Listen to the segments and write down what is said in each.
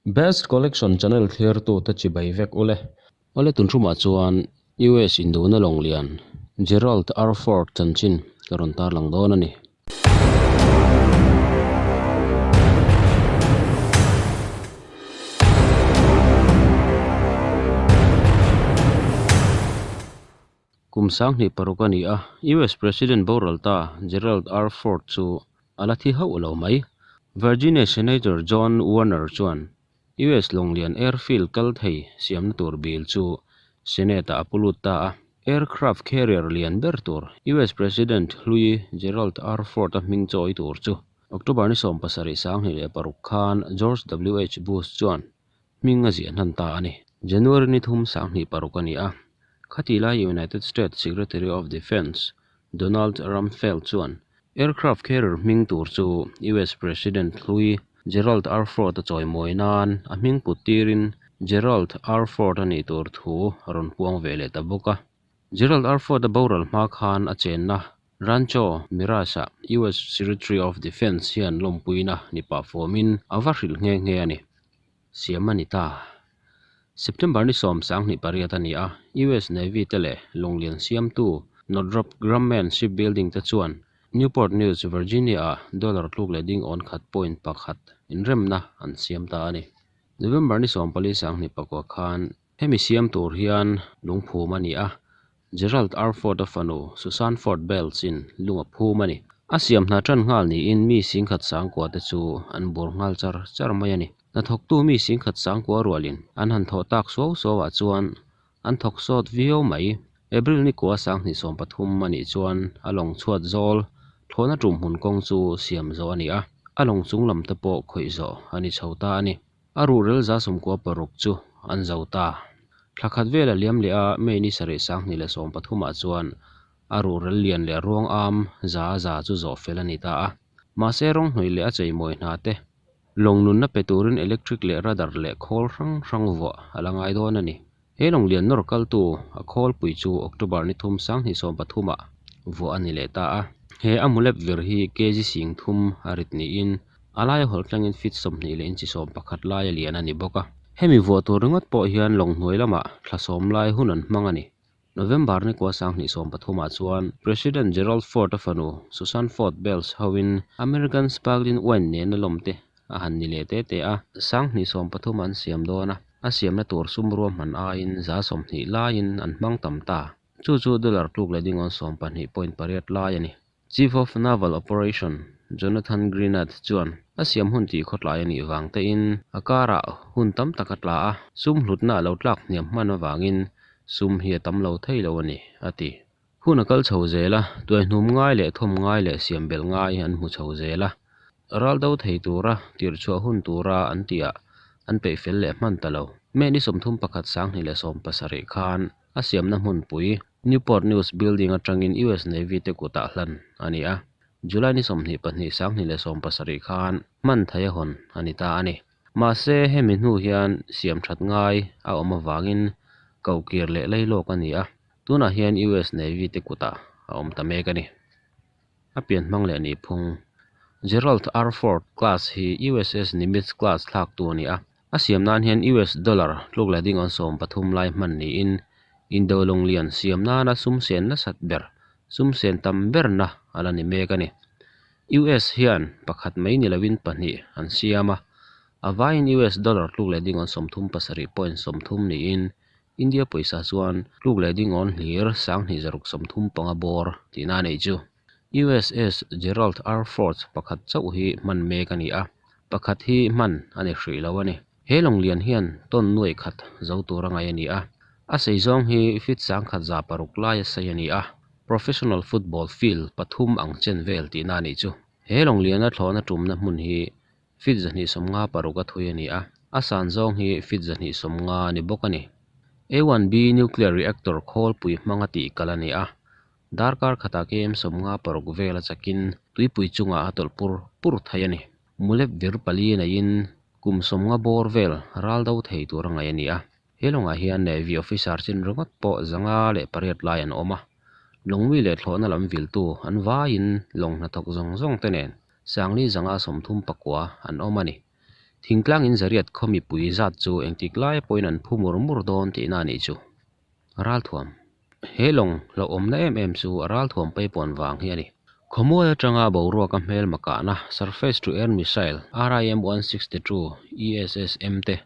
Best Collection channel thlirtute chibai vek ule. Awle tunhrumah chuan US indona lawnglian Gerald R. Ford chanchin ka rawn tarlang dawn a ni. Kum 2006 a ni a, US President boral ta Gerald R. Ford chu a la thi hauh lo mai. Virginia Senator John Warner chuan US Lawnglian Airfield kal thei siamna tur bill chu Senate-ah a pu lut ta a. Aircraft carrier lian ber tur US President hlui Gerald R. Ford-a hming chawi tur chu October ni 76 khan George WH Bush chuan hming a ziah hnan ta a ni. January ni thum 2006 a ni a, khati lai United States Secretary of Defense Donald Rumsfeld chuan aircraft carrier hming tur chu US President hlui Gerald R. Ford a chawimawi nan a hming put tirin Gerald R. Ford a nih tur thu a rawn puang ve leh ta bawk a. Gerald R. Ford a boral hma khan a chenna Rancho Mirage-ah US Secretary of Defense hian lawmpuina ni pah fawmin a va hrilh nghe nghe a ni. Siam a ni ta. September ni 78 a ni a, US Navy te leh lawnglian siamtu Northrop Grumman Shipbuilding te chuan Newport News, Virginia-ah dollar tluk leh ding awn khat point pakhat inremna an siam ta a ni. November ni 40 2009 khan hemi siam tur hian lungphum a ni a, Gerald R. Ford-a fanu Susan Ford Bales-in lung a phum a ni. A siam hna tan nghal niin mi singkhat sangkua te chu an bur nghal char char mai a ni. Hnathawktu mi singkhat sangkua rualin an han thawh tak suau suauah chuan an thawk sawt viau mai. April ni kua 2030 a nih chuan a lawng chhuat zawl thlawhna tum hmun kawng chu siam zawh a ni a, a lawng chung lam te pawh khawih zawh a ni chho ta a ni. A ruhrel 96 chu an zo ta. Thla khat vel a liam leh a, May ni sarih 2013 ah chuan a ruhrel lian leh ruang am za za chu zawh fel a ni ta a. Mahse rawng hnawih leh a cheimawi hna te lawng nunna pe turin electric leh radar leh khawl hrang hrang vuah a la ngai dawn a ni. He lawng lian nawr kaltu a khawlpui chu October ni thum 2030 ah vuah a ni leh ta a. He a mulep vir hi kg sing thum a rit niin a laia hawlh tlangin feet 20 leh inchi 11 lai a lian a ni bawk a. Hemi vuah tur ringawt pawh hian lawng hnuai lamah thla sawm lai hun an hmang a ni. November ni kua 2030 ah chuan President Gerald Ford a fanu Susan Ford Bales hoin American Sparkling Wine nena lawm te a han ni leh te te a. 2030 an siam dawn a, a siamna tur sum ruahman aiin 20% laiin an hmang tam ta. Chu chu dollar tluk leh dingawn 12.8 lai a ni. Chief of Naval Operation Jonathan Greenert chuan a siam hun tih khawtlai a nih vang tein a karah hun tam tak a tla a, sum hlutna a lo tlak hniam hman avangin sum hi a tam lo thei lo a ni, a ti. Hun a kal chho zel a, tuaihnum ngai leh thawm ngai leh siam belh ngai an hmu chho zel a. Ral do thei tura tirhchhuah hun tura an tihah an peih fel leh hman ta lo. May ni 31 2017 khan a siamna hmunpui Newport News Building atangin US Navy te kutah hlan a ni a. July ni 22 2017 khan hman thei a hawn a ni ta a ni. Mahse hemi hnu hian siam that ngai a awm avangin kokir leh leilawk a ni a. Tunah hian US Navy te kutah a awm ta mek a ni. A pian hmang leh nih phung. Gerald R. Ford class hi USS Nimitz class thlaktu a ni a. A siam nan hian US dollar tluk leh ding awn 13 lai hman niin Indo lawng lian siam nana sum sen nasat ber, sum sen tam berna a la ni mek a ni. US hian pakhat mai ni lovin pahnih an siam a. A vaiin US dollar tluk leh ding awn 37.30 niin India pawisa chuan tluk leh ding awn hlir 2635 bawr tihna a neih chu. USS Gerald R. Ford pakhat chauh hi hman mek a ni a, pakhat hi hman a ni hrih lo a ni. He lawng lian hian tawn nuaih khat zo tur a ngaih a ni a, a sei zawng hi feet 1106 lai a sei a ni a, professional football field pathum ang chen vel tihna a nih chu. He lawng liana thlawhna tumna hmun hi feet 256 a thui a ni a, a san zawng hi feet 250 a ni bawk a ni. A1B nuclear reactor khawlpui hmanga tih kal a ni a, darkar khatah km 56 vel a chakin tuipui chungah a tawlh pur pur thei a ni. Mulep vir pali neiin kum 50 bawr vel ral do thei tur a ngaih a ni a. He lawngah hian Navy officer chin ringawt pawh 508 lai an awm a. Lawngmi leh thlawhna lam viltu an vaiin lawng hnathawk zawng zawng te nen 439 an awm a ni. Thingtlang in zariat khaw mipui zat chu engtik lai pawhin an phu mur mur dawn tihna a nih chu. Ralthuam. He lawng hlauhawmna em em chu a ralthuam paipawn vang hi a ni. Khawmual atanga boruaka hmelma kahna Surface to Air Missile RIM-162 ESSM te,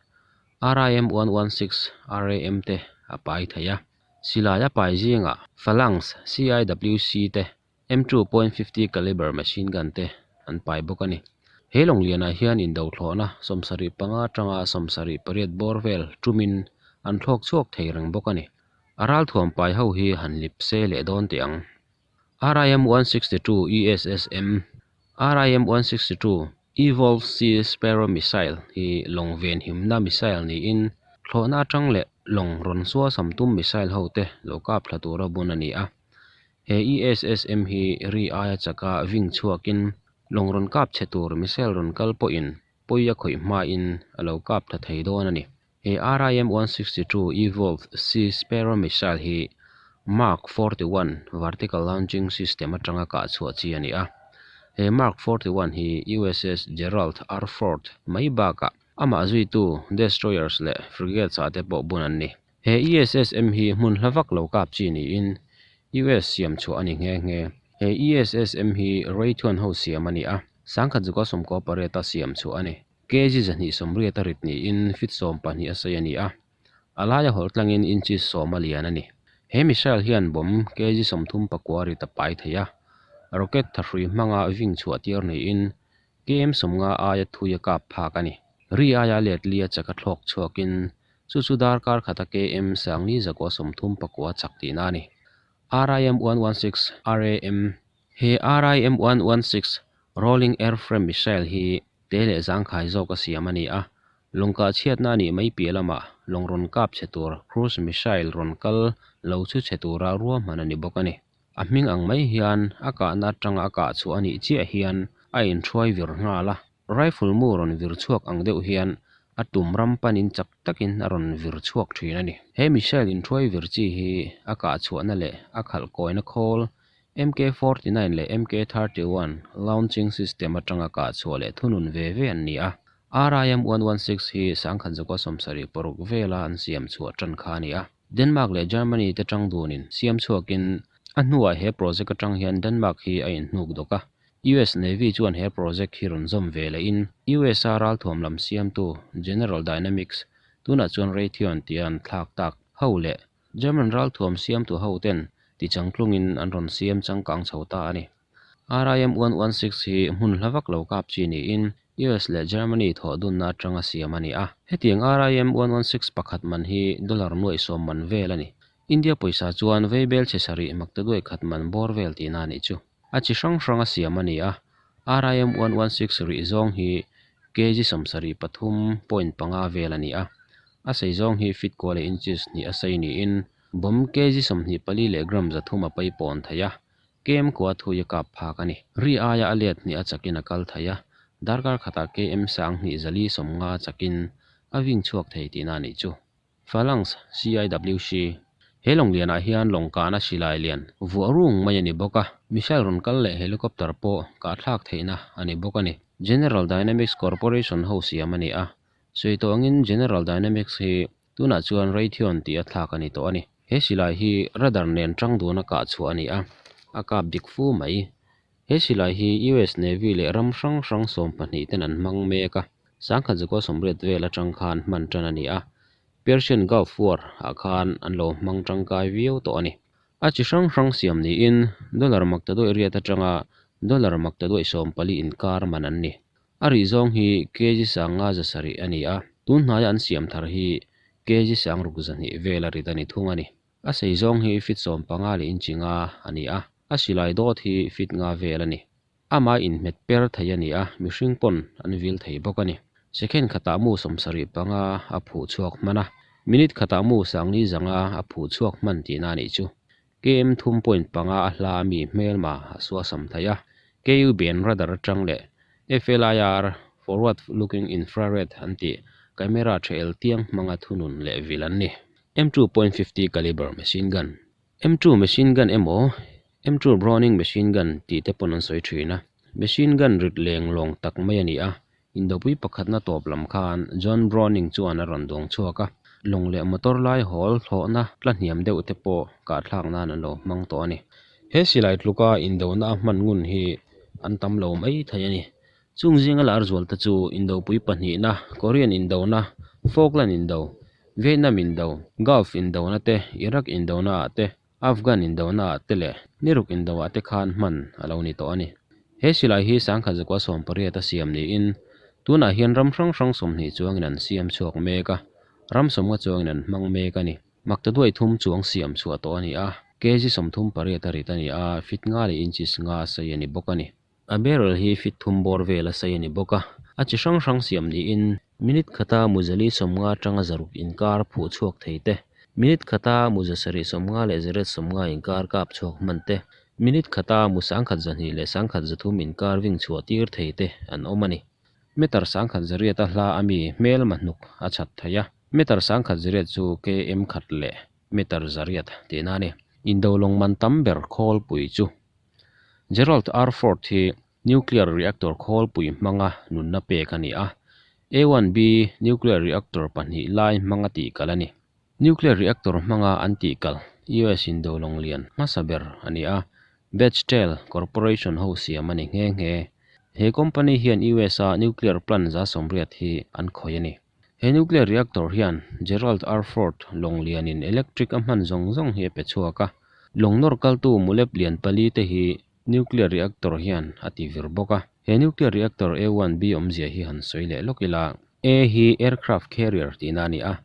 RIM-116 RAM te a pai thei a. Silai a pai zingah Phalanx CIWC te M2.50 caliber machine gun te an pai bawk a ni. He lawng lianah hian indothlawhna 75 atanga 78 bawr vel tumin an thlawk chhuak thei reng bawk a ni. A ralthuam pai ho hi han lip se leh dawn teh ang. RIM-162 ESSM, RIM-162 Evolved Sea Sparrow Missile hi lawng venhimna missile niin thlawhna atang leh lawng rawn suasam tum missile ho te lo kap thla tura bun a ni a. He ESSM hi ri aia chaka ving chhuakin lawng rawn kap chhe tur missile rawn kal pawhin pawi a khawih hmain a lo kap thla thei dawn a ni. He RIM-162 Evolved Sea Sparrow missile hi Mark 41 vertical launching system atanga kah chhuah chi a ni a. He Mark 41 hi USS Gerald R. Ford mai bakah amah zuitu destroyers leh frigates ah te pawh bun an ni. He ESSM hi hmun hla vak lo kap chi niin US siam chhuah a ni nghe nghe. He ESSM hi Raytheon ho siam a ni a, sangkhat zuka sawmkaw pariata siam chhuah a ni. Kg 280 a rit niin feet 12 a sei a ni a, a laia hawlh tlangin inches 10 a lian a ni. He missile hian bomb kg 34 rit a pai thei a, rocket thahrui hmanga ving chhuah tir niin KM 50 aia thui a kap phak a ni. Ri aia let lia chak a thlawk chhuakin Chu chu darkar khata KM Sangni zakua 34 chak tihna a ni. RIM 116 RAM He RIM 116 Rolling Airframe Missile hi te leh zangkhai zawka siam a ni a, lawngkah chhiatna a nih mai piah lamah lawng rawn kap chhe tur cruise missile rawn kal lo chu chhe tura ruahman a ni bawk a ni. A hming ang mai hian a kahna atanga a kah chhuah a nih chiah hian a inhruai vir nghal a. Rifle mu rawn vir chhuak ang deuh hian a tum ram panin chak takin a rawn vir chhuak thin a ni. He missile inhruai vir chi hi a kah chhuahna leh a khalh kawina khawl MK-49 leh MK-31 launching system atanga kah chhuah leh thunun ve ve an ni a. RIM-116 hi 1976 vela an siam chhuah tan kha a ni a. Denmark leh Germany te tang dunin siam chhuakin a hnuah he project atang hian Denmark hi a inhnuk dawk a. US Navy chuan he project hi rawn zawm ve lehin US-a ralthuam lam siamtu General Dynamics, tunah chuan Raytheon tia an thlak tak, ho leh German ralthuam siamtu ho ten tichangtlungin an rawn siam changkang chho ta a ni. RIM-116 hi hmun hla vak lo kap chi niin US leh Germany thawh dunna atanga siam a ni a. Hetiang RIM-116 pakhat man hi dollar nuaih sawm man vel a ni. India pawisa chuan veibel chhe sarih maktaduai khat man bawr vel tihna a nih chu. A chi hrang hranga siam a ni a, RIM-116 rih zawng hi kg 73.5 vel a ni a. A sei zawng hi feet kua leh inches hnih a sei niin bomb kg 24 leh gram 300 a paipawn thei a. KM kua thui a kap phak a ni. Ri aia a let hnih a chakin a kal thei a, darkar khatah KM 2150 chakin a ving chhuak thei tihna a nih chu. Phalanx, CIWC, He lawng lianah hian lawng kahna silai lian vuah rung mai a ni bawk a, missile rawn kal leh helicopter pawh kahthlak theihna a ni bawk a ni. General Dynamics Corporation ho siam a ni a, sawi tawh angin General Dynamics hi Tunah chuan Raytheon tih a thlak a ni tawh a ni. He silai hi radar nen tang duna kah chhuah a ni a, a kap dik fu mai. He silai hi US Navy leh ram hrang hrang 12 ten an hmang mek a, 1980 vel atang khan hman tan a ni a, Persian Gulf War ah khan an lo hmang tangkai viau tawh a ni. A chi hrang hrang siam niin dollar maktaduaih riat atanga dollar maktaduaih 14 inkar man an ni. A rih zawng hi kg 507 a ni a, tun hnaia an siam thar hi kg 62 vel a rit a ni thung a ni. A sei zawng hi feet 15 leh inchi nga a ni a, a silai dawt hi feet nga vel a ni. Amah inhmet per thei a ni a, mihring pawn an vil thei bawk a ni. Second khatah mu 75 a phuh chhuak hman a, minute khatah mu 4,500 a phuh chhuak hman tihna a nih chu. KM 3.5 a hla ami hmelma a suasam thei a, KU ben radar atang leh FLIR, Forward Looking Infrared, an tih camera tha el tiang hmanga thunun leh vil an ni. M2.50 caliber machine gun, M2 machine gun emaw M2 Browning machine gun tih te pawn an sawi thin a, machine gun rit leng lawng tak mai a ni a. Indopui pakhatna tawp lam khan John Browning chuan a rawn duang chhuak a, lawng leh motor lai hawl thlawhna tla hniam deuh te pawh kahthlak nan an lo hmang tawh a ni. He silai tluka indona a hman ngun hi an tam lo mai thei a ni. Chung zinga lar zual te chu Indopui pahnihna, Korean indona, Falkland indo, Vietnam indo, Gulf indona te, Iraq indona ah te, Afghan indona ah te leh Niruk indo ah te khan hman a lo ni tawh a ni. He silai hi sangkhat zakua 18 a siam niin tunah hian ram hrang hrang 20 chuangin an siam chhuak mek a, ram 50 chuangin an hmang mek a ni. Maktaduai thum chuang siam chhuah tawh a ni a, kg 38 a rit a ni a, feet nga leh inches nga sei a ni bawk a ni. A barrel hi feet thum bawr vel a sei a ni bawk a, a chi hrang hrang siam niin minute khata muzali 50 atanga 600 inkar phuh chhuak thei te, minute khata muza sarih 50 leh 850 inkar kap chhuak hman te, minute khata mu 1200 leh 1300 inkar ving chhuah tir thei te an awm a ni. Meter 1100 a hla ami hmelma hnuk a chhat thei a, meter 1100 chu km khat leh meter 800 tihna a ni. Indolawng man tam ber khawlpui chu Gerald R. Ford hi nuclear reactor khawlpui hmanga nunna pek a ni a, A-1B nuclear reactor pahnih lai hmanga tihkal a ni. Nuclear reactor hmanga an tihkal US indolawng lian hmasa ber a ni a, Bechtel Corporation ho siam a ni nghe nghe. He company hian US-a nuclear plant 180 hi an khawih a ni. He nuclear reactor hian Gerald R. Ford lawng lianin electric a hman zawng zawng hi a pe chhuak a. Lawng nawr kaltu mulep lian pali te hi nuclear reactor hian a ti vir bawk a. He nuclear reactor A-1B awmzia hi han sawi leh lawk ila. A hi aircraft carrier tihna a ni a,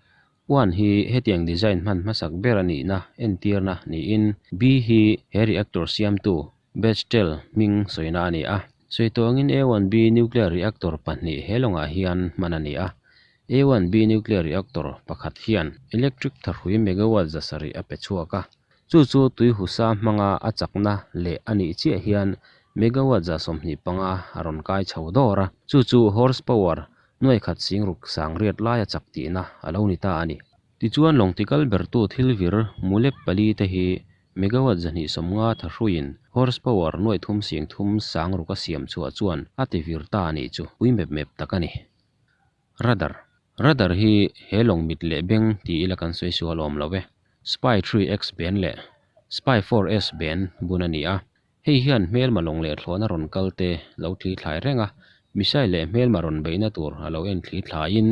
one hi hetiang design hman hmasak ber a nihna entirna niin B hi he reactor siamtu Bechtel hming sawina a ni a. Sawi tawh angin A-1B nuclear reactor pahnih he lawngah hian hman a ni a. A-1B nuclear reactor pakhat hian electric thahrui megawatt 700 a pe chhuak a. Chu chu tui husa hmanga a chakna leh a nih chiah hian megawatt 25 a rawn kai chho dawr a. Chu chu horsepower nuai khat singruk sangriat laia chak tihna a lo ni ta a ni. Tichuan lawng tikal bertu thil vir mulep pali te hi megawatt 250 thahruiin horsepower nuai thum sing thum sang ruk a siam chhuah chuan a ti vir ta a nih chu pui mep mep tak a ni. Radar Radar hi he lawng mit leh beng ti ila kan sawi sual awm lo e. Spy 3X ben leh Spy 4S ben bun a ni a. Hei hian hmelma lawng leh thlawhna rawn kal te lo thli thlai reng a, missile leh hmelma rawn beihna tur a lo en thli thlaiin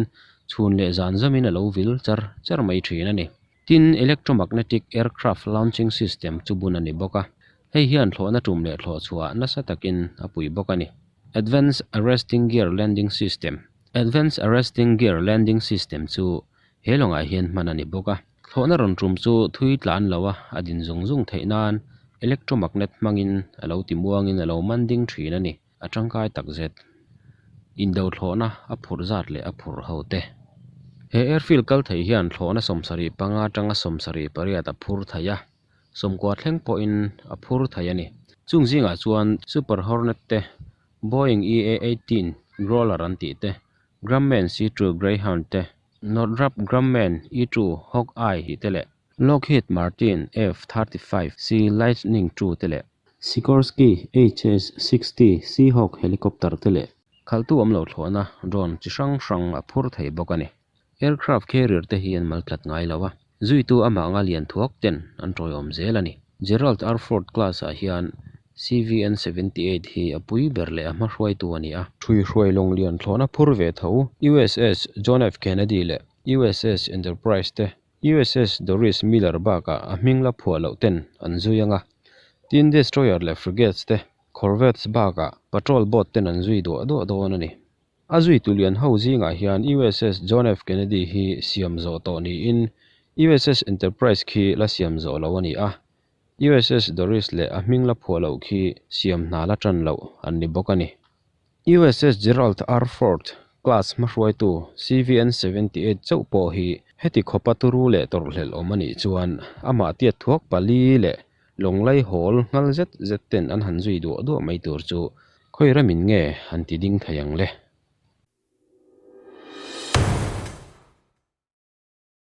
chhun leh zan zawmin a lo vil char char mai thin a ni. Tin, electromagnetic aircraft launching system chu bun a ni bawk a, hei hian thlawhna tum leh thlawh chhuah nasa takin a pui bawk a ni. Advanced Arresting Gear Landing System Advanced Arresting Gear Landing System chu he lawngah hian hman a ni bawk a. Thlawhna rawn tum chu thui tlan lo a, a din zung zung theih nan electromagnet hmangin a lo ti muangin a lo man ding thin a ni. A tangkai tak zet. Indo thlawhna a phurh zat leh a phurh ho te. He airfield kal thei hian thlawhna 75 atanga 78 a phur thei a, 90 thleng pawhin a phur thei a ni. Chung zingah chuan Super Hornet te, Boeing EA-18 Growler an tih te, Grumman C-2 Greyhound te, Northrop Grumman E-2 Hawkeye tih te leh Lockheed Martin F-35C Lightning II te leh Sikorsky HS-60 Seahawk helicopter te leh khalhtu awm lo thlawhna drone chi hrang hrang a phur thei bawk a ni. Aircraft carrier te hi an maltlat ngai lo a, zuitu amah anga lian thuak ten an tawiawm zel a ni. Gerald R. Ford class ah hian CVN 78 hi a pui ber leh a hmahruaitu a ni a. Ṭhuihruai lawng lian thlawhna phur ve tho USS John F. Kennedy leh USS Enterprise te USS Doris Miller bakah a hming la phuah loh ten an zui ang a, tin destroyer leh frigates te corvettes bakah patrol boat ten an zui duah duah dawn a ni. A zuitu lian ho zingah hian USS John F. Kennedy hi siam zawh tawh niin USS Enterprise khi la siam zawh loh a ni a, USS Doris leh a hming la phuah loh khi siam hna la tan loh an ni bawk a ni. USS Gerald R. Ford class hmahruaitu CVN 78 chauh pawh hi heti khawpa turu leh tawrhhlelh awm a nih chuan amah tiat thuak pali leh lawnglai hawl nghal zet zet ten an han zui duah duah mai tur chu khawi ramin nge han ti ding thei ang le?